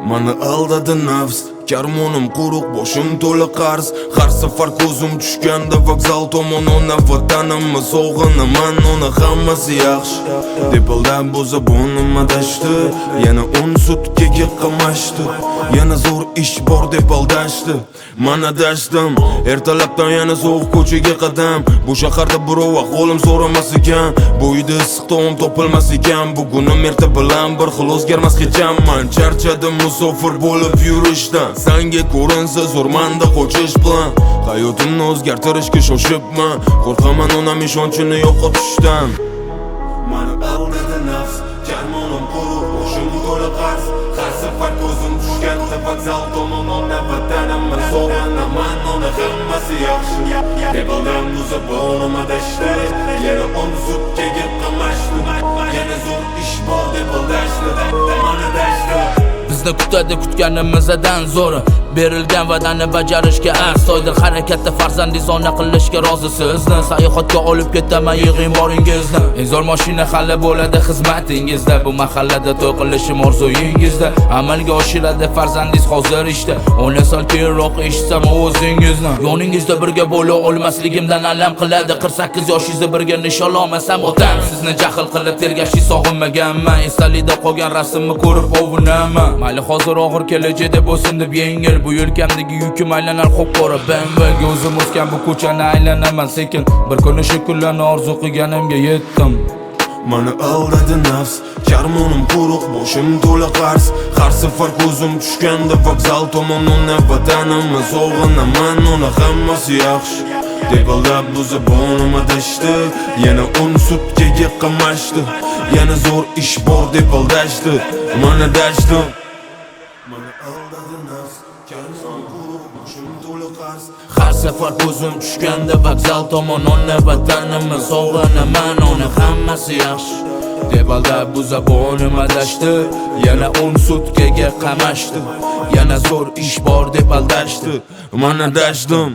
Mani aldadi nafs, karmonim quruq, boshim to'la qarz. Har safar ko'zim tushganda vokzal tomon, ona vatanimni sog'inaman, ona, hammasi yaxshi. Deb aldab bu zabonim adashdi, yana 10 sutkaga qamashdi. Yana zo'r ish bor deb aldashdi, man adashdim. Ertalabdan yana sovuq ko'chaga qadam. Bu shaharda birov ahvolim so'ramas ekan, bu uyda issiq taom topilmas ekan. Bugunim erta bilan bir xil o'zgarmas hecham. Man charchadim musofir bo'lib yurishdan. Sanga ko'rinsa zo'r, manda qochish bilan. Hayotimni o'zgartirishga shoshibman, qo'rqaman onam ishonchini yo'qotishdan. Mani aldadi nafs, karmonim quruq, boshim to'la qarz. Har safar ko'zim tushganda vokzal tomon, ona vatanimni sog'inaman, ona, hammasi yaxshi. Deb aldab bu zabonim adashdi, yana 10 sutkaga qamashdi. Yana zo'r ish bor deb aldashdi, man adashdim. Bizni kutadi kutganimizdan zo'ri. Berilgan va'dani bajarishga astoydil harakatda. Farzandingiz ona qilishga rozi sizni. Sayohatga olib ketaman, yig'ing boringizni. Eng zo'r mashina hali bo'ladi xizmatingizda. Bu mahallada to'y qilishim orzuyingizda amalga oshiradi farzandingiz hozir ishda. Ona, sal keyinroq eshitsam ovozingizni. Yoningizda birga bo'la olmasligimdan alam qiladi. 48 yoshingizda birga nishonlamasam otam. Sizni jahl qilib tergashni sog'inmaganman. Esdalikda qolgan rasmni ko'rib ovunaman. Mayli, hozir og'ir, kelajakda bo'lsin deb yengil. Bu yelkamdagi yukim aylanar qop qora BMW. O'zim o'sgan bu ko'chani aylanaman sekin. Bir kuni shu kunlarni orzu qilganimga yetdim. Mani aldadi nafs, karmonim quruq, boshim to'la qarz. Har safar ko'zim tushganda vokzal tomon, ona vatanimni sog'inaman, ona, hammasi yaxshi. Deb aldab bu zabonim adashdi, yana 10 sutkaga qamashdi. Yana zo'r ish bor deb aldashdi, man adashdim. Mani aldadi nafs, karmonim quruq, boshim to'la qarz. Har safar ko'zim tushganda vokzal tomon, ona vatanimni sog'inaman, ona, hammasi yaxshi. Deb aldab bu zabonim adashdi, yana 10 sutkaga qamashdi. Yana zo'r ish bor deb aldashdi, Man adashdim.